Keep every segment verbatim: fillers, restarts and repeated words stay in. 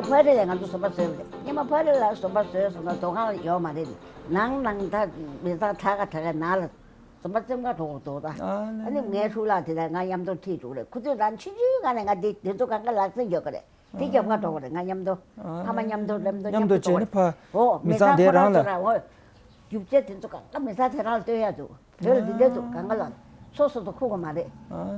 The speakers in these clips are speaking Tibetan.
ཕ་རི་ལ་ང་ཚོ་ཟམ་པ་བཟོས་པ་རེད། སྔོན་མ་ཕ་རི་ལ་ཟམ་པ་བཟོས་སོང་ན་སྡོད་ཁང་ཡོད་མ་རེད། ནང་ནང་ད་མི་ཚང་ཁྲ་ཁ་ཁྲ་ཁ་ནང་ལ་ཟམ་པ་བཙེམ་ག་འགྲོ་དགོས་འདུག་ད། ཨ་ནི་ངའི་ཕྲུག་ལགས་དེ་ལ་ང་མཉམ་དུ་ཁྲིད་འགྲོ་གི་རེད། ཁོ་ཚོས་རང་ཆུང་ཆུང་སྒང་ནས་ང་འདི་དེ་ཚོ་གང་ག་ལག་རྩལ་ཡོད་གི་རེད། དེ་རྒྱབ་ཁ་འགྲོ་གི་རེད། ང་མཉམ་དུ་ཨ་ཕ་མ་མཉམ་དུ་ལམ་དུ་མཉམ་མཉམ་དུ་དུ་འགྲོ་བྱས་ནས་ཕ་འོ་མི་མི་ཚང་ཚང་དེ་ཁོ་རང་རང་ཚོ་ལ་རང་འོ་རྒྱུ་ཆ་དེ་ཚོ་གང་ག་མི་ཚང་དེ་རང་ལ་སྟོན་ཡ་འདུག་བོད་ལ་འདི་འདྲ་འདུག་གང་ག་ལ་སོ་སོ་སོ་ཁུག་གི་མ་རེད།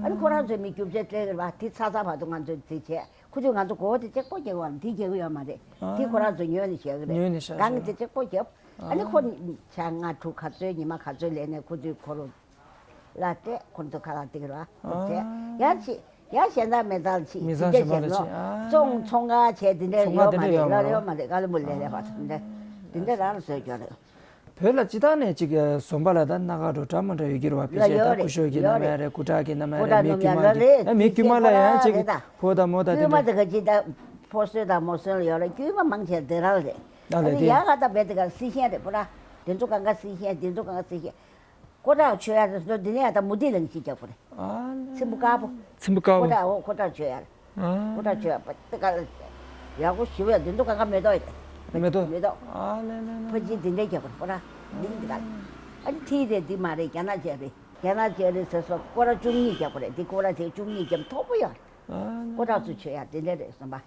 ཨ་ནི་ཁོ་རང་ཚོས་མི་རྒྱུ་ཆ་སྟོན་གི་རེད་པ། དེ་ཚ་ཚ་བར་དུ་ང་ཚོས་དེ་བྱས། ཁོ་ཚོས་ང་ཚོ་མགོ་བོ་དེ་གཅིག་པོ་རྒྱག་གི་ཡོད་མ་རེད། དེ་ཁོ་རང་ཚོས་ཉོས་ནས་བཞག་གི་རེད། ཉོས་ནས་བཞག་གང་གི་དེ་གཅིག་པོ་རྒྱབ། ཨ་ནི་ཁོ་ཞག་ལྔ་དྲུག་ག་ཚོད་ཉི་མ་ག་ཚོད་ལས་ནས་ཁོ་ཚོས་ཁོ་རང་ལ་སྤྲད། ཁོ་ཚོ་ཁ་ལག་སྟེར་ར་ཁོ་བྱས། ཡང་ཅི་ཡང་གཞན་དག་མི་ཚང་ཅི་མི་ཚང་དེ་འདྲ་གཞན་པ་བྱས་ལ་ནོ། ཅི་ཨ་བཙོང་ཚོང་ཁང་བྱས་དེ་འདྲ་ཚོང་ཁང་ཡོད་དེ་མ་འདྲ་རེད། ཡོད་མ་ལོ་རེད། ཡོད་མ་རེད། ཀ་ལ་མོ་ལས་ལས་པ་དེ་འདྲ་དེ་འདྲ་རང་ལ་བཟོས་ཀྱང་རེད། བོད་ལ་སྤྱི་བཏང་ནས་ཅིག་ཟམ་པ་ལ་ད་སྣ་ཁ་འགྲོ་འདྲ་མ་འདྲ་ཡོད་ཀྱི་རེད་བ། ཕལ་ཆེར་ད་ཡོད་རེད། སྐུ་ཞབས་ཀྱི་ཡོད་རྣམ་རེད། གཡར་རེད། སྐུ་དྲག་གི་རྣམ་གཡར་སྐུ་རེད། དྲག་མི་དཀྱུས་མ་ལ་ཡང་ཅིག་ཕོ་དང་མོ་དང་དེ་འདྲ་ཕོ་དང་མོ་དང་དེ་དཀྱུས་མ་འདྲ་དེ་ག་ཅིག་ད་ཕོ་གསོས་དང་མོ་གསོས་ལ་ཡོད་རེད། དཀྱུས་མ་མང་ཆེ་དེ་རང་རེད། ཨ་ལས་ཨ་ནི་དེ་ཡག་ག་ད་བེད་དེ་ག་སྲི་ཤན་རེད། ཕོ་ར་དེ་ཚོ་གང་ག་སྲི་ཤན། དེ་ཚོ་གང་ག་སྲི་ཤན། ཀོ་ཁྲག་མཆོད་ཡ་དེ་ཚོ་འདི་ནས་ཡ་ད་མུ་ཏིག་ལེན་ཅིག་རྒྱག་པ་རེད། ཨ་ཚིམ་པོ་དཀར་པོ། ཚིམ་པོ་དཀར་པོ། ཀོ་ཁྲག་འོ་ཀོ་ཁྲག་མཆོད་ཡ། ཨ་ཀོ་ཁྲག་མཆོད་ཡ་པ་ཏི་ཀ་ལ་ཡག་པོ་ཞིབ་ཡ། དེ་ཚོ་གང་ག་མེ་ཏོག་ཡ་རེད། མེ་ཏོག་མེ་ཏོག་ཨ་ལས་ལས་ལས། ཕ་ཅི་དེ་འདྲས་རྒྱག་པ་རེད། ཀོ་ཁྲག་འདི་འདི་ཀ་ལ། ཨ་ནི་ཐིག་རེད། འདི་མ་རེད། རྒྱ་ནག་ཅན་རེད། རྒྱ་ནག་ཅན་རེད་ཟེར་སོ། ཀོ་ཁྲག་བཅུ་གཉིས་རྒྱག་པ་རེད། འདི་ཀོ་ཁྲག་དེ་བཅུ་གཉིས་རྒྱབ་མཐོ་པོ་ཡ་རེད། ཨ་ལས་ཀོ་ཁྲག་ཚོ་མཆོད་ཡ་དེ་འདྲས་རེད་ཟམ་པ།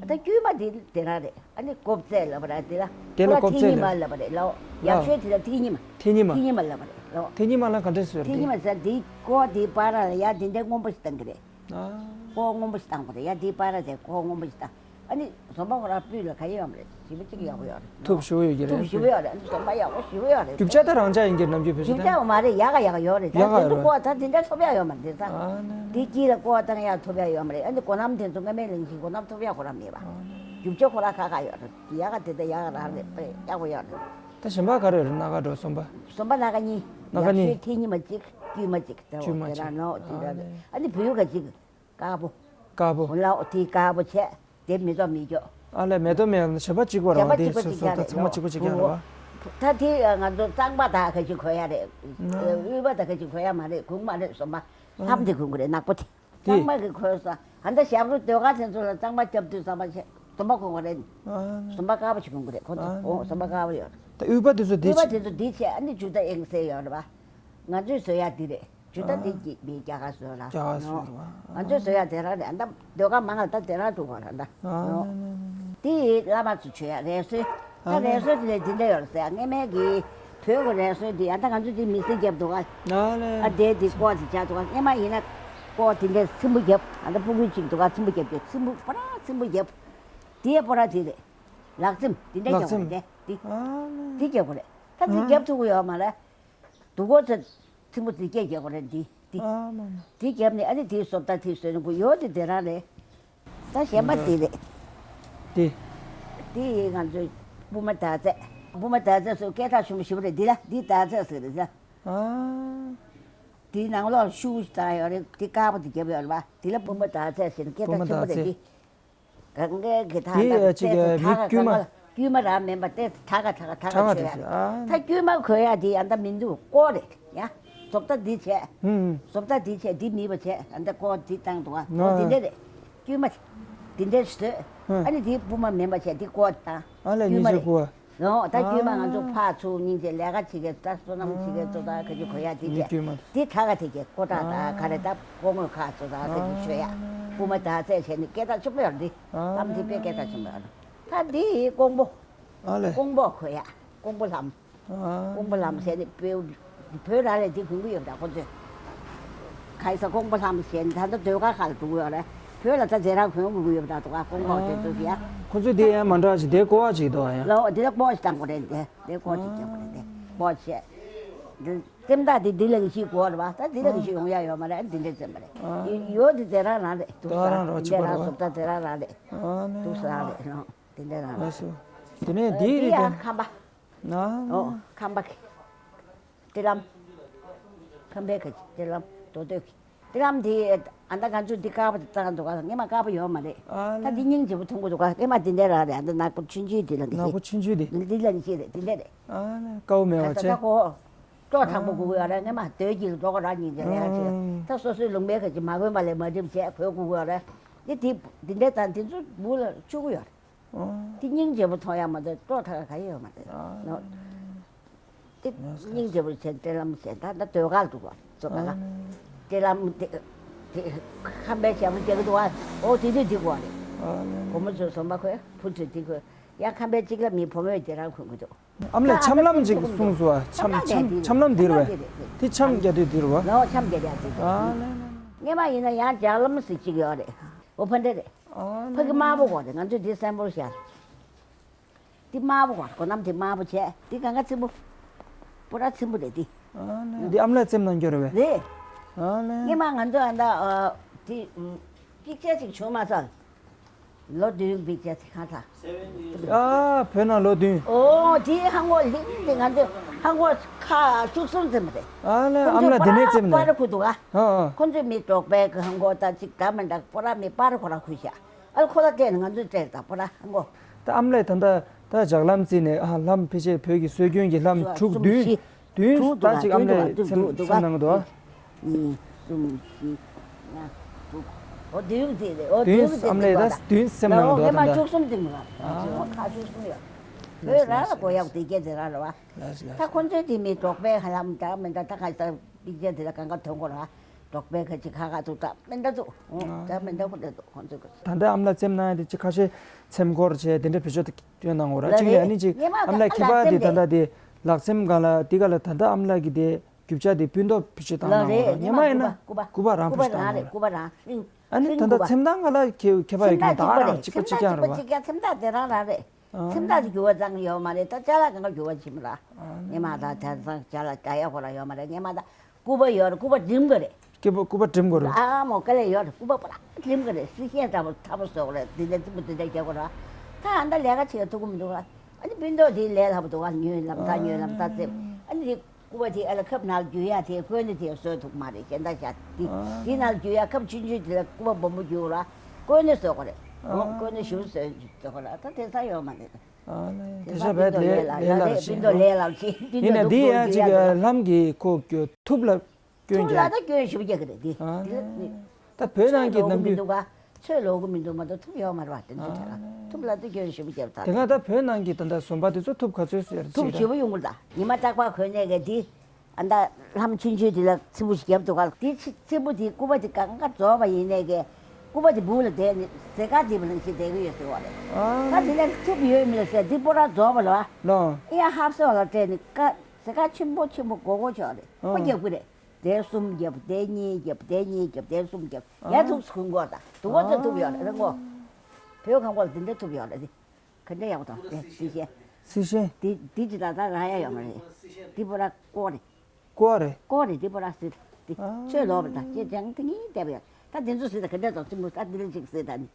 ད་དཀྱུས་མ་དེ་དེ་རང་རེད། ཨ་ནི་ཀོབ་རྩེ་ལབ་པ་ར་དེ་ལ། དེ་ལ་ཀོ་ཁྲག་ཀོབ་རྩེ་ཐིག་ཉི་མ་ལབ་པ་རེད་ལོ། ཡག་ལོ། ཤོས་དེ་ལ་ཐིག་ཉི་མ། ཐིག་ཉི་མ། ཐིག་ཉི་མ་ལབ་པ་རེད་ལོ། ཐིག་ཉི་མ་ལ་ག་འདྲས་ཟེར་ཐིག་ཉི་མ་ཟེར་དེ་ཀོ་དེ་བར་ལ་ཡ་དེ་འདྲའི་སྔོན་པོ་ཞིག་བཏང་གི་རེད། ཨ། ཀོ་སྔོན་པོ་ཞིག་བཏང་པ་རེད། ཡ་དེ་བར་ལ་དེ་ཀོ་སྔོན་པོ་ཞིག་བཏང་། ཨ་ནི་ཟམ་པ་ཁོ་རང་སྤུས་ལ་ག་ཡོད་མ་རེད། ཞིབ་པོ་གཅིག་ཡག་པོ་ཡོད་རེད། ཐུབ་ཞུ་ཡོད་ཀྱི་རེད། ཐུབ་ཞུ་ཡོད་རེད། ཨ་ནི་ཟམ་པ་ཡག་པོ་ཞུ་ཡོད་རེད། རྒྱུ་ཆ་ད་རང་ཅག་ཡིན་གྱི་ནམ་རྒྱུན་བེད་སྤྱོད་རྒྱུ་ཆ་མ་རེད། ཡག་ག་ཡག་ག་ཡོད་རེད། ད་ཡག་ག་དེ་ཡོད་ཚོ་རེད། ཀོ་ད་དེ་འདྲ་ཐོབ་ཡག་ཡོད་མ་རེད་ད། ཨ་ནི། དེ་དཀྱིལ་ལ་ཀོ་བཏང་ཡག་ཐོབ་ཡག་ཡོད་མ་རེད། ཨ་ནི་སྒོ་ནམ་དེ་ཚོ་སྔ་མའི་ལེན་གྱི་སྒོ་ནམ་ཐོབ་ཡག་ཁོ་རང་མེད་པ། ཨ་ནི། རྒྱུ་ཆ་ཁོ་རང་ཁ་ཁ་ཡོད་རེད། ཡག་ག་དེ་ད་ཡག་ག་རང་རེད། དཔེ་ཡག་པོ་ཡོད་རེད། ད་གཞན་པ་ག་རེ་རེད། སྣ་ཁ་འགྲོ་ཟམ་པ། ཟམ་པ་སྣ་ཁ་གཉིས། སྣ་ཁ་གཉིས། ཡག་ཤོས་ཐིག་ཉི་མ་གཅིག་དཀྱུས་མ་གཅིག་དེ་དཀྱུས་མ་འོ་དེ་གཅིག་རང་ནོ་དེ་འདྲ་རེད། ཨ་ནི་བོད་ག་གཅིག་དཀར་པོ། དཀར་པོ། འོ་ལ་འོ་དེ་དཀར་པོ་བྱས། དེ་མེ་ཏོག་མི་སྐྱོ། ཨ་ལས་མེ་ཏོག་མེ་གཞན་པ་གཅིག་པ་རེད་བ། གཞན་པ་དེ་གཅིག་པ་སོ་གཅིག་སོ་ཆགས་ད་རེད་ཚང་མ་ལོ། གཅིག་པ་གཅིག་རྐྱང་རེད་བ། ད་དེ་ང་ཚོ་གཙང་པ་དག་ག་ཅིག་གོན་ཡ་རེད། ཨ། དབུས་པ་དག་ག་ཅིག་གོན་ཡ་མ་རེད། གོན་མ་རེད། ཟམ་པ་ལྷམ་དེ་གོན་གི་རེད། ནག་པོ་དེ། དེ། གཙང་མ་གི་གོན་ས། ཨ་ད་ཞབས་བྲོ་ཟློས་གར་དེ་ཚོ་ལ་གཙང་མ་རྒྱབ་དུས་ཟམ་པ་ཆེ་ཟམ་པ་གོན་གི་རེད། ཨ། ཟམ་པ་དཀར་པོ་ཞིག་གོན་གི་རེད་ཁོ་ཚོ། ཨ། འོ་ཟམ་པ་དཀར་པོ་ཡོད། ད་དབུས་པ་དེ་ཚོ་དེ་དབུས་པ་ཆེ། དེ་ཚོ་དེ་ཆེ། ཨ་ནི་ཇུ་ད་ཨེང་སེ་ཡོད་རེད་བ། ང་ཚོས་བཟོ་ཡ་འདི་རེད། ཇུ་ད་འདི་གཅིག་མི་རྒྱ་གར་བཟོ་ལ། རྒྱ་གར་བཟོ་རེད་བ། ང་ཚོས་བཟོ་ཡ་དེ་རང་རེད། ཨ་ད་ཟློས་གར་མང་ལ་ད་དེ་རང་འདུག་ག་ར་ད། ཨ་ནི་ནི་ནི་ནི། དེ་ཡི་བླ་མ་ཚོ་བྱོས་ཡ་རས་གསོལ། ད་ཨ་ནི། རས་གསོལ་དེ་ལས་འདི་འདྲ་ཡོད་རེད་ཟེར། སྔས་མའི་གི་བོད་ཀྱི་རས་གསོལ་འདི་ཨ་ད་ང་ཚོ་འདི་མི་སེར་རྒྱབ་འདུག་ག་ཨ་ནི། ཨ་དེ་འདི་ཀོ་དེ་བྱ་འདུག་ག་སྔས་མ་ཡིན་ན་ཀོ་དེ་འདྲ་ཚིམ་པོ་རྒྱབ། ཨ་ད་ཕྲུ་གུ་གཅིག་འདུག་ག་ཚིམ་པོ་རྒྱབ་རྒྱབ། ཚིམ་པོ་པ་ར་ཚིམ་པོ་རྒྱབ། དེ་པོ་ར་དེ་རེད། ལག་ཚིམ་དེ་འདྲ་ལག་རྒྱབ་དགོས་ཚིམ། རེད་དེ། ཨ་ནི། དེ་རྒྱབ་དགོས་རེད། ད་དེ་ཨ་རྒྱབ་ཐུབ་ཀྱི་ཡོད་མ་རེད། སྡུག་གོ་ཚེ་ཚིམ་པོ་དེ་སྐད་རྒྱག་གོ་རེད། འདི་འདི་ཨ་མ་མ། འདི་རྒྱབ་ནས་ཨ་ནི་དེའི་བཟོ་ལྟ་དེའི་བཟོས་ནས་གོ་ཡོད་དེ་དེ་རང་རེད། ད་གཞན་པ་འདི་རེད། འདི། འདི་ཡིན་ང་ཚོའི་སྤུ་མ་དར་ཚད། སྤུ་མ་དར་ཚད་སུ་སྐད་གྲགས་ཆེན་པོ་ཞེ་པོ་རེད། འདི་ལ་འདི་དར་ཚད་ཟེར་རེད་ཟེར། ཨ། འདིའི་ནང་ལོགས་ཤུགས་ཤིག་བཏང་ཡོད་རེད། འདི་དཀར་པོ་དེ་རྒྱབ་ཡོད་རེད་པ། འདི་ལ་སྤུ་མ་དར་ཚད་ཟེར་ནས་སྐད་གྲགས་ཆེན་པོ་རེད། སྤུ་མ་དར་ཚད། འདི། གང་གའི་གི་ད་དེ་ད་ཅིག་དེ་གི་ད་མི་དཀྱུས་མ། ག་ག་དཀྱུས་མ་རང་མིན་པ་དེ་ད་ག་ད་ག་ད་ག་ད་ག་ཆོད་ཡ་དེ་ཨ། ད་དཀྱུས་མ་གོན་ཡ་དེ་ཨ་ད་མི་འདུག་ཀོ་རེད་ཡ། བཟོ་ལྟ་འདི་བྱས། ཧུམ། བཟོ་ལྟ་འདི་བྱས་འདི་མིན་པ་བྱས་ཨ་ད་ཀོ་འདི་བཏང་འདུག་ཨ་ནོ་འདི་འདྲ་རེད། དཀྱུས་མ་འདི་འདྲ་བཟོས། ཧུམ། ཨ་ནི་དེ་སྤུ་མ་མིན་པ་བྱས་འདི་ཀོ་བཏང་། ཨ་ལས་དཀྱུས་མ་ཉིན་ཞིག་རེད། གོ་ནོ་ད་དཀྱུས་མ་ང་ཚོ་ཨ། ཕར་ཚུར་སྙིང་རྗེ་ལས་ཀ་བྱེད་མཁན་ད་བསོད་ནམས་བྱེད་མཁན་ཚོ་ད་ག་ཅིག་གོན་ཡ་དེ་མི་བྱས། དཀྱུས་མ། དེ་ད་ག་དེ་གས་ཀོ་ད་ད་ག་རེ་ད་ཀོ་ངོས་ཁ་ཚོ་ད་ག་ཅིག་ཆོད་ཡ། སྤུ་མ་ད་ཚད་བྱས་ནས་སྐད་གྲགས་ཆེན་པོ་ཡོད་རེད། ཨ། གཏམ་དེ་དཔེ་སྐད་གྲགས་ཆེན་པོ་ཡོད་རེད། ད་འདི་ཀོང་པོ། ཨ་ལས། ཀོང་པོ་གོན་ཡ། ཀོང་པོ་ལྷམ། ཨ། ཀོང་པོ་ལྷམ་ཟེར་ནས་བོད་བོད་རང་ལས་འདི་གོན་གི་ཡོད་ད་ཁོ་ཚོས། ག་ས་ཀོང་པོ་ལྷམ་ཟེར་ནས་ད་ལྟ་ཟློས་གར་ཁག་ལ་འགྲོ་གི་ཡོད་རེད། བོད་ལ་ད་རྗེས་རང་གོན་དགོས་ཀྱི་ཡོད་ད་དུ་ཀོང་པོ་དེ་ཚོ་ཡ། ཁོ་ཚོས་དེ་ཡང་མ་འདྲ་ཞིག་དེ་ཀོ་བ་ཅིག་འདུག་ཡ། ལོ་དེ་ལ་ཀོ་ཞིག་བཏང་དགོས་རེད་དེ། དེ་ཀོ་ཞིག་རྒྱག་དགོས་རེད་དེ། ཀོ་བྱས། འདི་སེམས་ཐག་དེ་འདི་ལ་གི་ཞིག་གོ་རེད་བ། ད་འདི་ལ་གི་ཞིག་ཡོང་ཡ་ཡོད་མ་རེད། འདི་འདྲ་ཙམ་མ་རེད། ཨ། ཡོད་དེ་དེ་རང་རང་རེད། དེ་རང་རང་རང་གཅིག་པ་རེད་བ། བཟོ་ལྟ་དེ་རང་རང་རེད། ཨ་ནི། དུ་ས་རེད་ནོ། དེ་འདྲ་རང་ལགས་སོ། དེ་ནས་འདི་འདི་རེད་ཡང་དེ། ཁམས་པ། ཨ། ཨོ་ཁམས་པ་གི། ཏི་ལམ། ཁམས་པའི་གི་ཏི་ལམ་རྡོ་སྟོད་ཀྱི། ཏི་ལམ་འདི་ཨ་ད་ང་ཚོ་འདི་དཀར་པོ་དེ་བཏང་འདུག་ག་སྔས་མ་དཀར་པོ་ཡོད་མ་རེད། ཨ་ད་ལས། འདི་སྙིང་རྗེ་པོ་མཐོང་གི་འདུག་ག་སྔས་མ་འདི་འདྲ་རང་རེད། ཨ་ད་ནག་པོ་ཆུང་ཆུང་འདི་ལ་འདི། ནག་པོ་ཆུང་ཆུང་འདི། འདི་ལ་འདི་རེད། ཨ་ནི་དཀར་པོ་མེད་པ་བྱས། ད་ཁོ་ཀྲོག་ཐག་པོ་དགོས་ཀྱི་ཡོད་རེད། སྔས་མ་དོལ་གྱི་འགྲོ་ག་རང་ཉིན་དེ་ལས་ཡ་བྱས། ཨ། ད་སོ་སོའི་ལུང་པའི་ག་ཅིག་མ་གོན་པ་ལས་མ་འགྲིམ་བྱས་གོན་དགོས་ཀྱི་ཡོད་རེད། འདི་འདི་འདི་འདྲ་དང་འདི་ཚོ་མུ་ལ་བཅུག་གི་ཡོད་རེད། ཨོ། དེ་སྙིང་རྗེ་པོ་མཐོང་ཡ་མ་གཏོགས་སྤྲོ་ཐག་ག་ཡོད་མ་རེད། ཨ། ནོ། དེ་སྙིང་རྗེ་པོ་བྱས། སྤྲེལ་ལམ་བྱས། ད་ད་ཟློས་གར་འདུག་བ་ཚོ་ག་ག་ཨ། སྤྲེལ་ལམ་དེ་དེ་ཁམས་པའི་ཞྭ་མོ་རྒྱག་གི་འདུག་བ། ཨོ་དེ་དུས་འདི་གོ་རེད། ཨ། བུ་མོ་ཚོ་ཟོམ་པ་ཁོས་བུ་ཚོས་དེ་ཁོས་ཡ་ཁམས་པའི་གཅིག་ལ་མི་བུ་མོས་དེ་རང་གོན་གི་འདུག་ཨ་མ་ལགས་འཆམ་ལམ་ཅིག་གསུངས་སོང་བ། འཆམ་འཆམ་འཆམ་ལམ་འདིར་བས། དེ་འཆམ་རྒྱག་དུས་འདིར་བ། ལོ་འཆམ་རྒྱག་ཡ་དེ་དེ། ཨ་ལེ་ལེ། སྔས་མ་ཡིན་ན་ཡང་ལྗགས་ལམ་ཟེར་གཅིག་ཡོད་རེད། འོ་ཕ་འདྲ་རེད། ཨ་ལེ། ཕ་གི་དམར་པོ་གོ་རེད། ང་ཚོས་འདི་སེམས་པོར་ཤར། འདི་དམར་པོ་གོ་རེད། གོ་ནམ་དེ་དམར་པོ་བྱས། འདི་གང་ག་ཚིམ་པོ། པོ་ར་ཚིམ་པོ་རེད་འདི། ཨ་ལེ། འདི་ཨ་མ་ལགས་བཙེམས་གནང་རྒྱུ་རེད་བས། རེད། ཨ་ལེ། སྔས་མ་ང་ཚོ་ཨ་ད་ཨ་དེ་ཨ་པིག་ཅར་ཅིག་བྱུང་མ་ཚར། ལོ་བདུན་པིག་ཅར་ཅིག་ཁ་ཐག་ཨ་བོད་ནང་ལོ་བདུན། ཨོ་དེའི་ཧང་གོ་ལིང་དེ་ང་ཚོ་ཧང་གོ་ཁ་བཅུ་གསུམ་ཙམ་རེད། ཨ་ལེ། ཨ་མ་ལགས་འདི་ནས་བཙེམས་ནས། པར་ཁུ་འདུག་ཨ། ཨ་ཨ། ཁོ་ཚོས་མི་འབྲོག་པའི་གི་ཧང་གོ་ད་ཅིག་འདྲ་མི་འདྲ་པོ་ར་མི་པར་ཁོ་ར་ཁུ་ཤག་ཨ་ལེ་ཁོ་ལ་སྤྲད་ནས་ང་ཚོས་སྤྲད་ད་པོ་ར་ཧང་གོ། ད་ཨ་མ་ལགས་ད་ལྟ་ད་ལྗགས་ལམ་བརྩིས་ནས་ཨ་ལམ་ཕལ་ཆེར་བོད་ཀྱི་སྲོལ་རྒྱུན་གྱི་ལམ་དྲུག་བདུན། བདུན། དྲུག་ད་འདུག་ག་ཅིག་ཨ་མ་ལགས་བཙེམས་བཙེམས་གནང་གི་འདུག་ཨ། གཉིས། གསུམ། བཞི། ལྔ། དྲུག་འོ་བདུན་བརྩིས་རེད། འོ་བདུན། བདུན་ཨ་མ་ལགས་ད་བདུན་བཙེམས་གནང་གི་འདུག་ད་ལྟ། བཅུ་གསུམ་བཙེམས་གནང་། ཨ་ཁ་བཅུ་གསུམ་ཡོད། བོད་རང་ལ་གོ་ཡག་དེ་སྐད་དེ་རང་རེད་བ། ལགས་སོ་ལགས་སོ། ད་ཁོ་ཚོའི་དེ་མི་འབྲོག་པའི་ཧ་ལམ་འདྲ་མི་འདྲ་ད་ག་ས་པིག་ཅར་དེ་ལ་གང་ག་ཐོན་གོ་ར། འབྲོག་པའི་ཁ་ཅིག་ཁ་ཁ་ཐུག་ད་མི་འདྲ་འདུག་འོ་ད་མི་འདྲ་ཁོ་འདྲ་འདུག་ཁོ་ཚོའི་ཁ། ད་ལྟ་ཨ་མ་ལགས་བཙེམས་གནང་ཡ་དེ་ཅིག་ཁ་ཤས་ཚེམ་སྐོར་བྱས་དེ་འདྲ་བེད་སྤྱོད་བཏོན་གནང་གོ་ར། ལ་གཅིག་ནས་རེད། ཨ་ནི་ཅིག་སྔས་མ་ཨ་མ་ལགས་ཁ་ཁྱད་པར་དེ་ད་ལྟ་དེ་ལག་བཙེམས་སྒང་ལ་དེ་ག་ལ་ད་ལྟ་ཨ་མ་ལགས་ཀྱི་དེ་རྒྱུ་ཆ་དེ་སྤུན་ཐོག་བེད་སྤྱོད་བཏང་གནང་གོ་ར། སྔས་མ་ཡིན་ན་སྐུ་པར་རང་བེད་སྤྱོད་བཏང་གནང་གོ་ར། སྔས་མ་ཡིན་ན་སྐུ་པར་རང་སྲིང་། ཨ་ནི་ད་ལྟ་སྲིང་སྐུ་པར། ཚེམ་ཐང་སྒང་ལ་ཁྱད་ཁྱད་པར་ཡོད་མཁན་ད་ག་རང་གཅིག་པ་གཅིག་རྐྱང་རེད་བ། ཚེམ་ཐང་གཅིག་པ་གཅིག་རྐྱང་ཚེམ་ཐང་དེ་རང་རང་རེད། ཚེམ་ཐང་དེ་འགྱུར་བ་ཙམ་ཡོད་མ་རེད། ད་ཅ་ལག་གང་ག་འགྱུར་བ་ཕྱིན་པ་ར། སྔས་མ་ད་དེང་སང་ཅ་ལག་འདྲ་ཡག་པོ་ར་ཡོད་མ་རེད། སྔས་མ་ད་སྐུ་པར་ཡོད་རེད། སྐུ་པར་འགྲིམ་དགོས་རེད། སྐུ་པར་སྐུ་པར་འགྲིམ་དགོས་རེད། ཨ་མོ་དཀའ་ལས་ཡོད་རེད། སྐུ་པར་པོ་ར་འགྲིམ་དགོས་རེད། སྲི་ཤད་འདྲ་པོ་ཐ་པོ་བཟོ་དགོས་རེད། འདི་འདྲ་རྩིག་པོ་འདི་འདྲ་རྒྱག་དགོས་རེད། ད་ཨ་ད་ལས་ཀ་བྱེད་ཐུབ་ཀྱི་མི་འདུག་ར། ཨ་ནི་སྤུན་ཐོག་དེ་ལས་སླ་པོ་འདུག་ར། ཉོས་ལམ་ཐག་ཉོས་ལམ་ཐག་བཙེམས། ཨ་ནི་དེ་སྐུ་པར་དེ་ཨ་ལ་ཁབ་ནང་ལ་འགྱུར་ཡ་དེ་ཀོན་ནེ་དེ་བཟོས་ཐུབ་མ་རེད། གཞན་དག་བཞག་དེ་དེ་ནང་ལ་འགྱུར་ཡ་ཁབ་ཆུང་ཆུང་དེ་ལ་སྐུ་པར་སྦོམ་པོ་འགྱུར་ར། ཀོན་ནེ་བཟོ་དགོས་རེད། འོ་ཀོན་ནེ་ཞིབ་བཟོས་བཟོ་དགོས་ར། ད་དེང་སང་ཡོད་མ་རེད། ཨ་ནི་དེ་དེང་སང་ཤ་བའི་སྤུན་ཐོག་ལས་ལ་ལས་ལ་ལ་རེད། སྤུན་ཐོག་ལས་ལ་ཅིག་སྤུན་ཡིན་ཐོག་ན་འདི་འགྲོ་ཡ་ཅིག་འགྱུར་ཡ་འདུག་ར། ལམ་གྱི་ཁོ་ཐུབ་ལ་སྐྱོན་ཐུབ་ལ་རྒྱག་ད་སྐྱོན་ཞིབ་རྒྱག་གི་རེད་འདི། ཨ་འདི་ལ་ནི། ད་བོད་ནང་གི་ནམ་རྒྱུན། ཚོད་ལོག་གི་མི་འདུག་ག་ཚོད་ལོག་གི་མི་འདུག་མ་གཏོགས་ཐུབ་ཡོད་མ་རེད་བ། དེ་ཚོ་དེ་ལ་ཐུབ་ལ་ཐུབ་སྐྱོན་ཞིབ་རྒྱབ་ད། དེ་སྔ་ད་བོད་ནང་གི་ད་ལྟ་ཟོམ་པ་དེ་ཚོ་ཐུབ་ག་ཚོད་ཟེར་ཐུབ་ཅིག་ཞེ་པོ་ཡོང་གི་རེད་ད། ཉི་མ་རྟག་པར་གོན་ནས་གི་འདི། ཨ་ད་ལྷམ་ཆུང་ཆུང་དེ་ལ་ཚིམ་པོ་ཞིག་རྒྱབ་འདུག་ག་འདི་ཚི་ཚིམ་པོ་དེ་སྐུ་པར་དེ་གང་ག་རྫོགས་པ་ཡིན་ནས་གི། སྐུ་པར་དེ་སྦུག་ལ་བསྡད་ནས་ཟེ་ཀ་དེ་བ་ལང་ཤི་བསྡད་གི་ཡོད་ཟེར་བ་རེད། ཨ་ད་དེ་ལ་ཐུབ་ཡོད་མི་ལ་ཟེར་འདི་པོ་ར་རྫོགས་པ་ལ་བ། ལོ། ཨེ་ཡ་ཧབ་སོ་ལ་སྤྲད་ནས་ཀ་ཟེ་ཀ་ཆེན་པོ་ཆེན་པོ་སྒོར་སྒོར་ཆོག་རེད། ཨ་ཁོ་རྒྱབ་གི་རེད། དེ་གསུམ་རྒྱབ། དེ་གཉིས་རྒྱབ། དེ་གཉིས་རྒྱབ། དེ་གསུམ་རྒྱབ། ཡ་ཐུག་གོན་གོ་ད་དུ་གོ་ཚོ་ཐུབ་ཡོད་རེད་རེད་གོ། བོད་ཁང་གོ་ལ་དེ་འདྲ་ཐུབ་ཡོད་རེད། དེ་ག་འདྲ་ཡག་པོ་དང་དེ་སི་ཤེ། སི་ཤེ། དེ་དེ་ཅི་ད་ད་ར་ཡ་ཡོད་མ་རེད། དེ་པོ་ར་ཀོ་རེད། ཀོ་རེད། ཀོ་རེད། དེ་པོ་ར་སི་དེ་ཨ། ཆོས་ལོག་པ་དང་ཅེ་ཅང་དེ་གཉིས་བསྡད་པ་ཡོད། ད་དེ་ཚོ་སི་ད་ག་འདྲ་དང་ཚི་མོ་ད་དེ་ལ་ཅིག་སི་ད་ནི།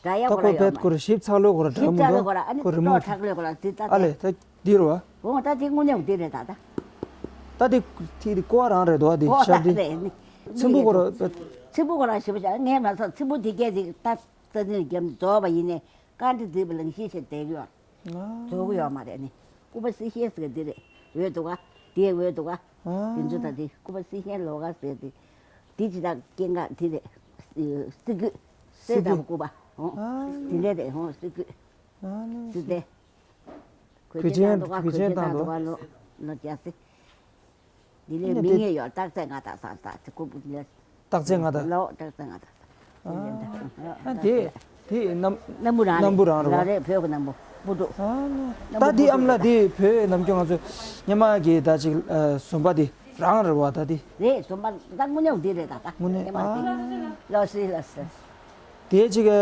ད་ཡ་ད་ཁོ་ཁོ་ར་ཡོད་པད་མ་ཁོ་ར་ཞིབ་ཚགས་ལོས་ཁོ་ར་ཞིབ་འདྲ་མི་ཚགས་ལོས་འདུག་ཁོ་ར་ཨ་ནི་ཁོ་རི་ཏོ་མོ་ཊ་ཁྲག་ལོས་ཁོ་ར་དེ་ད་ཨ་ལེ་ད་འདི་རུ་བ། འོ་ད་དེ་དངོས་གནས་དེ་རེད་ད་ད། ད་དེ་དེ་དེ་ཀོ་རང་རེད་དོ་དེ་ཀོ་ཤར་རང་དེ། རེད་ནི། ཚིམ་བུ་ཁོ་ར་ཚིམ་བུ་ཁོ་རང་ཞིབ་བྱ་ངས་མ་ཚ་ཚིམ་བུ་དེ་སྐད་ཅིག་ད་ས་ནི་རྒྱབ་རྫོགས་པ་ཡིན་ནས་བཀའ་འདྲི་འདི་བ་ལང་ཤི་ཞེས་བསྡད་ཀྱི་ཡོད། རྫོགས་ཀྱི་ཡོད་མ་རེད་ནི། སྐུ་པར་སི་ཤེ་ཟེར་འདི་རེད། འོད་འདུག་ག་དེ་འོད་འདུག་ག་དེ་ཚོ་ད་དེ་སྐུ་པར་སི་ཤེ་ལོ་ག་ཟེར་དེ། དེ་ཅི་ད་སྐྱེ་འགག་དེ་རེད། སི་ཀུ། སི་ཀུ། སི་ཀུ་སྐུ་པར་ཧོ། དེ་འདྲ་རེད་ཧོ་སི་ཀུ། སི་ཏེ། གོས་ཆེན་བཏང་འདུག་ག་གོས་ཆེན་བཏང་འདུག་ག་ལོ་ལོ་རྒྱ་སེ། འདི་ལས་མི་ངེས་ཡོད་རྟགས་ཚད་ང་དང་ས་ས་ཚེ་ཀུ་པུ་ལས། རྟགས་ཚད་ང་དང་། ལོ་རྟགས་ཚད་ང་དང་། ཨ་དེ་དེ་སྣམ་སྣམ་བུ་རང་རེད། སྣམ་བུ་རང་རེད་བ། རེད་བོད་ཀྱི་སྣམ་བུ་སྤུ་གྲོགས། ཨ་ད་དེ་ཨ་མ་ལགས་དེ་བོད་ནམ་རྒྱུན་ང་ཚོ་སྔོན་མ་གི་ད་ཅིག་ཟོམ་པ་དེ་རང་རེད་བ་ད་དེ། རེད་ཟོམ་པ་ད་དངོས་གནས་འདི་རེད་ད་ད། དངོས་གནས་སྔོན་མ་དེ། ལོ་སི་ལོ་སི། དེ་ཅིག་གི་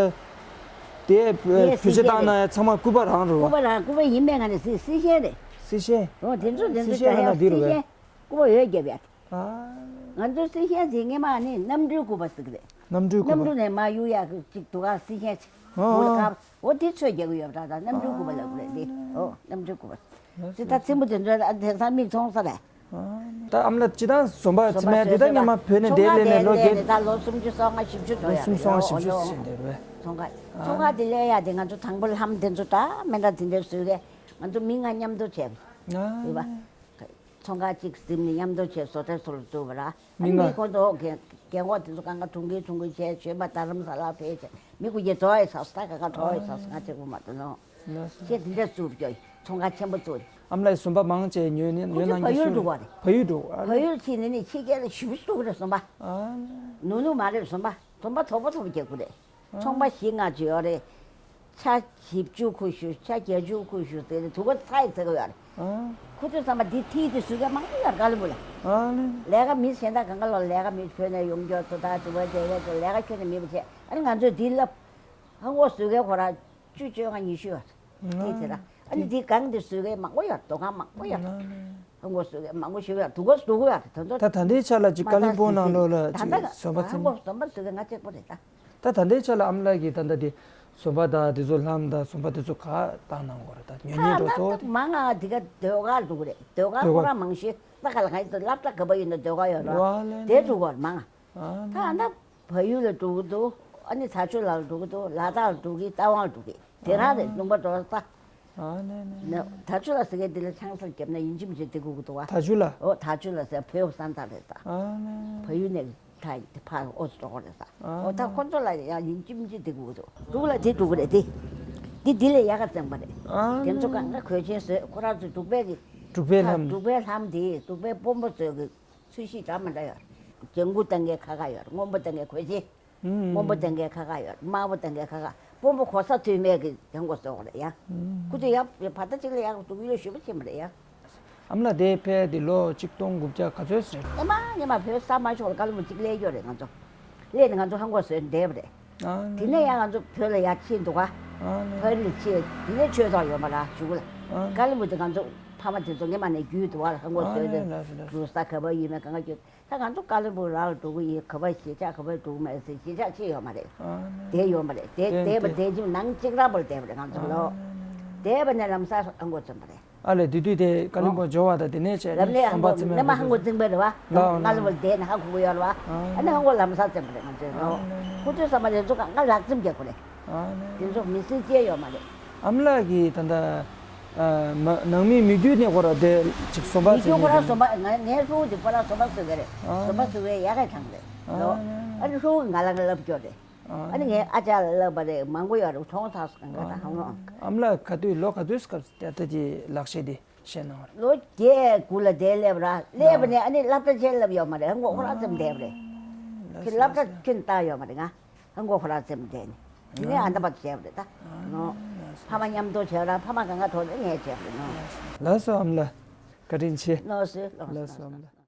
དེ་བེད་སྤྱོད་བཏང་ན་ཚང་མ་སྐུ་པར་རང་རེད་བ། སྐུ་པར་རང་སྐུ་པར་ཡིན་པས་ང་ནི་སི་སི་ཤེ་རེད། སི་ཤེ། འོ་དེ་ཚོ་དེ་ཚོ་སི་ཤེ་ད་ཡང་སི་ཤེ་སྐུ་པར་འོད་རྒྱབ་ཡ། ང་ཚོ་སི་ཤེ་དེ་སྔས་མ་ནི་གནམ་གྲུའི་སྐུ་པར་ཟེར་གི་རེད། གནམ་གྲུའི་སྐུ་པར། གནམ་གྲུ་ནས་མར་གཡུག་ཡ་གི་ཅིག་འདུག་ག་སི་ཤེ་ཅིག་འོ་འོ་འོ། འོ་དེ་ཚོས་རྒྱག་གི་ཡོད་པ་ད་ད་གནམ་གྲུའི་སྐུ་པར་ལབ་གི་རེད་དེ། འོ་གནམ་གྲུའི་སྐུ་པར། དེ་ད་ཚེམ་བུ་དེ་ཚོ་ཨ་དེང་སང་མིག་མཐོང་ས་རེད། ད་ཨ་མ་ལགས་སྤྱིར་བཏང་ཟོམ་པ་ཚེ་མའི་འདི་ད་སྔོན་མ་བོད་ནས་འདིར་སླེབས་ནས་ལོ་རྒས། ད་ལོ་སུམ་ཅུ་སོ་ལྔ་བཞི་བཅུ་འགྲོ་ཡ་རེད། སུམ་ཅུ་སོ་ལྔ་བཞི་བཅུ་ཟིན་འདིར་རེད། ཚོང་ཁ་ཚོང་ཁ་དེ་སླེབས་ཡ་དེ་ང་ཚོ་དང་པོ་ལྷམ་དེ་ཚོ་འདྲ་མི་འདྲ་དེ་འདྲ་བཟོས་གས་ང་ཚོ་མི་ལྔ་མཉམ་དུ་བྱས་པ་ཡོད་པ། ཚོང་ཁང་གཅིག་འཛིན་ནས་མཉམ་དུ་བྱས་བཟོ་གྲྭ་ཚུར་བཙུགས་པ་ར། ཨ་མི་ནི་མི་ལྔ། ཁོང་ཚོ་རྒན་རྒན་འཁོགས་དེ་ཚོ་གང་ག་གྲོང་ཁྱེར་གྲོང་ཁྱེར་བྱས་ཞོན་པ་རྡ་རམ་ས་ལ་ཕེབས་བྱས་མི་དགུ་བརྒྱ་རྫོགས་ཡས་ཚགས་སུ་ད་གང་ག་གྲོགས་ཡས་ཚགས་སུ་ང་གཅིག་པུ་མ་གཏོགས་ནོ། ལགས་སོ། ཁྱེད་འདི་འདྲ་བཙུགས་ཀྱོ་ཚོང་ཁང་ཆེན་པོ་བཙུགས། ཨ་མ་ལགས་ཟམ་པ་མང་ཆེ་ཉོས་ནས་ཁོ་ཉོས་ཚོ་གནང་བལ་ཡུལ་རྒྱུ་འགྲོ་བ་རེད། བལ་ཡུལ་འགྲོ་བ་བལ་རེད། ཡུལ་ཕྱིན་ནས་ནི་ཕྱི་རྒྱལ་ལ་ཞུ་ཞུ་རེད་ཟམ་པ། ཨ་ལས། ནུ་ནུ་མ་རེད་ཟམ་པ། ཟམ་པ་དོག་པོ་དོག་པོ་རྒྱག་གི་རེད། ཚོང་པ་བཞི་ལྔ་ཅིག་ཡོད་རེད། ཆ་བཞི་བཅུ་ཁུ་བཞུ་ཆ་བརྒྱད་ཅུ་ཁུ་བཞུ་ཟེར་ནས་དུ་གོ་ཚ་ཡི་ཟེར་གི་ཡོད་རེད། ཨ། ཁོ་ཚོས་བསམ་པ་འདི་ཐིག་དེ་བཟོས་མཁན་མང་པོ་ཡོད་རེད་ཀ་ལི་བུ་ལ། ཨ་ནི། ལས་ཀ་མི་གཞན་དག་གང་ག་ལོ་ལས་ཀ་མི་བྱོས་ནས་ཡོང་རྒྱུ་ཚོ་ད་དུ་བ་དེ་བས་ཚོ་ལས་ཀ་ཁྱོན་ནས་མི་བྱེད་ཨ་ནི་ང་ཚོས་འདི་ལབ། ཧང་གོ་བཟོས་མཁན་ཁོ་རང་བཅུ་བཅོ་ལྔ་ཉི་ཤུ་ཡོད་རེད། དེ་དེ་ར་ཨ་ནི་འདི་གང་དེ་བཟོས་མཁན་མང་པོ་ཡོད་རེད་དོ་གང་མང་པོ་ཡོད་རེད། ཧང་གོ་བཟོས་མཁན་མང་པོ་ཞིག་ཡོད་རེད་དུ་གོ་བཟོ་གི་ཡོད་རེད་དོ་ཚོ། ད་ད་ལྟའི་ཆ་ལ་ཅིག་ཀ་ལིམ་པོང་ནང་ལོགས་ལ་ཅིག་ཟམ་པ་ཚེ་ཧང་གོ་ཟམ་པ་བཟོས་མཁན་ང་གཅིག་པོ་རེད་ད། ད་ད་ལྟའི་ཆ་ལ་ཨ་མ་ལགས་ཀྱིས་ད་ལྟ་དེ་ཟམ་པ་དང་དེ་ཚོ་ལྷམ་དང་ཟམ་པ་དེ་ཚོ་ག་བཏང་གནང་དགོས་རེད་ད་ཉོ་མཁན་འགྲོ་ཚོ་དེ། མང་ང་དེ་ག་ཟློས་གར་འདུག་རེད་ཟློས་གར་ཟློས་ཁོ་གར་རང་མང་ཤོས་ས་ག་ལ་ག་ཡིན་ད་སློབ་གྲྭ་ག་པ་ཡིན་ན་ཟློས་གར་ཡོད་ར་ཝ་ལེ་དེ་ལེ། འགྲོ་དགོས་མང་ང་། ཨ་ད་ཨ་ད་བལ་ཡུལ་ལ་འགྲོ་གི་འདུག་ཨ་ནི་ཐ་ཆུ་ལ་འགྲོ་གི་འདུག་ལ་དྭགས་ལ་འགྲོ་གི་རྟ་དབང་ལ་འགྲོ་གི་དེ་རང་རེད་ལུང་པ་འགྲོ་ས། ཨ་ནི་ནི། ད་ཆུ་ལ་ཟེར་མཁན་འདི་ལ་ཆང་ས་བརྒྱབ་ན་ཡིན་གཅིག་མིན་གཅིག་འདི་དགོས་ཀྱི་འདུག་བ། ད་ཆུ་ལ། ཨོ་ད་ཆུ་ལ་ཟེར་བོད་ས་མཐའ་རེད་ད། ཨ་ནི། བལ་ཡུལ་ནས་ད་ཕར་ཨོ་ཙི་འགྲོ་གི་རེད་ད། ཨ་ཨོ་ད་ཁོ་ཚོ་ལ་ཡང་ཡིན་གཅིག་མིན་གཅིག་འདི་དགོས་ཀྱི་འདུག་འབྲུག་ལ་འདི་འགྲོ་གི་རེད་འདི། འདི་འདི་ལས་ཡག་ག་བཙེམས་པ་རེད། ཨ་དེ་ཚོ་ནི། གང་ག་གོས་ཆེན་བཟོས་ཁོ་རང་ཚོ་འབྲུག་པའི་གི། འབྲུག་པའི་ལྷམ། འབྲུག་པའི་ལྷམ་དེ་འབྲུག་པའི་དཔོན་པོ་ཚོའི་གི་ཚོས་གཞི་འདྲ་མི་འདྲ་ཡོད། ལྗང་གུ་བཏང་མཁན་ཁ་ཁ་ཡོད་སྔོན་པོ་བཏང་མཁན་གོས་ཆེན། སྔོན་པོ་དང་གའི་ཁ་ཁ་ཡོད། དམར་པོ་དང་གའི་ཁ་ཁ། སྤོམ་པོ་གོ་ས་ཐོན་མེད་ཀྱི་ཡང་གོ་སོང་རེད་ཡ། ཁུ་ཚོ་ཡ་བ་ད་ཅིག་ལ་ཡག་འདུག་ཡོད་ཞུ་བ་ཆེན་པོ་རེད་ཡ། ཨ་མ་ལགས་དེ་ཕེབས་དེ་ལོ་གཅིག་སྟོང་དགུ་བརྒྱ་ག་ཚོད་རེད། ཨེ་མ་ཉི་མ་བོད་ས་མ་ཤོར་བར་ཀ་ལོ་མོ་གཅིག་སླེབས་ཡོད་རེད་ང་ཚོ། སླེབས་ནས་ང་ཚོ་ཧང་གོ་བཟོས་བསྡད་པ་རེད། ཨ་དེ་ནས་ཡང་ང་ཚོ་བོད་ལ་ཡར་ཕྱིན་འདུག་ག་ཨ་ཕ་རི་ལ་ཕྱིན་དེ་ནས་ཆོས་ཚོགས་ཡོད་མ་རེད་གཞུག་ལ། ཨ་ཀ་ལོ་མོ་དེ་ང་ཚོ་ཕ་མ་དེ་ཚོ་ངེད་མ་ནས་རྒྱུས་འདུག་ག་ཧང་གོ་བཟོས་ཏེ་ལགས་སོ་ལགས་སོ། འགྲོ་ས་ག་པར་ཡིན་མིན་གང་ག་རྒྱུ། ད་ང་ཚོ་ཀ་ལོན་སྦུག་ར་ལ་འགྲོ་གི་ཡིན། ག་པར་གཞིས་ཆགས་ག་པར་འགྲོ་གི་མེད་ཟེར་གཞིས་ཆགས་ཕྱེ་ཡོད་མ་རེད། ཨ་ནི། དེ་ཡོད་མ་རེད་དེ་དེ་བསྡད་པ་དེ་དེ་ཅིག་ནང་གཅིག་ར་པོར་བསྡད་པ་རེད་ང་ཚོ་ལོ། ཨ་ནི། བསྡད་པ་ནས་ལམ་སང་ཧང་གོ་བཙུགས་པ་རེད། ཨ་ལས་དེ་དུས་དེ་ཀ་ལོན་སྦུག་འབྱོར་བ་དང་དེ་ནས་བྱས་ལབ་ནས་ནས་ཟམ་ཧང་པ་གོ་ཚེ་མེད་ནས་མ་པ་ཧང་གོ་ཚོ་བཙུགས་པ་རེད་བ། ལགས་ཀ་ལོན་སྦུག་ལ་བསྡད་ནས་ཧ་གོ་གི་ཡོད་རེད་བ། ཨ་ནི་ཧང་གོ་ལམ་སང་བཙུགས་པ་རེད་ང་ཚོའི་ལོ། ཨ་ནི། ཁོ་ཚོའི་ཟམ་པ་དེ་ཚོ་གང་ག་ལག་རྩིབ་རྒྱག་གི་རེད། ཨ་ནི། དེ་ཚོ་མི་སེར་སྐྱེལ་ཡོད་མ་རེད། ཨ་མ་ལགས་ཀྱིས་ད་ལྟ་ཨ་མ་ནང་མི་མི་རྒྱུད་ནས་ཁོ་ར་དེ་ཅིག་ཟམ་པ་མི་རྒྱུད་ཁོ་ར་ཟེར་ཟམ་པ་ང་ངའི་ཕྲུ་གུ་དེ་ཁོ་ར་ཟམ་པ་བཟོ་གི་རེད། ཨ་ཟམ་པ་བཟོ་གི་ཡག་ག་ཐང་རེད། ཨ་ལོ། ཨ་ནི་ཕྲུ་གུ་ང་ལ་ང་ལབ་སྐྱོ་རེད། ཨ་ནི་ངའི་ཨ་ཅག་ལ་ལབ་པ་རེད་མང་པོ་ཡོད་རེད་གྲོང་ཚགས་སུ་གང་ག་ད་ཧང་ལོ། ཨ་མ་ལགས་ག་དུས་ལོ་ག་དུས་སྐབས་དེ་ལྟ་ཅིག་ལག་ཤེས་དེ་ཤེས་གནང་བ་རེད། ལོ་བརྒྱད་དགུ་ལ་དེ་སླེབས་ར་སླེབས་པ་ནས་ཨ་ནི་སློབ་གྲྭ་ཆེན་སླེབས་ཡོད་མ་རེད་ཧང་གོ་ཁོ་ར་ཙམ་བསྡད་པ་རེད། ཁྱེད་སློབ་གྲྭ་ཁྱོན་བཏང་ཡོད་མ་རེད་ང་། ཧང་གོ་ཁོ་ར་ཙམ་བསྡད་ནས། དེ་ནས་ཨ་ནི་ཨ་མདའ་བར་བྱས་པ་རེད་ད། ནོ། ཕ་མ་མཉམ་དུ་བྱས་ར་ཕ་མ་གང་ག་ཐོག་ནས་ངས་བྱས་པ་རེད་ནོ། ལགས་སོ་ཨ་མ་ལགས། བཀའ་དྲིན་ཆེ། ནོ་སོ་ལགས་སོ་ཨ་མ་ལགས།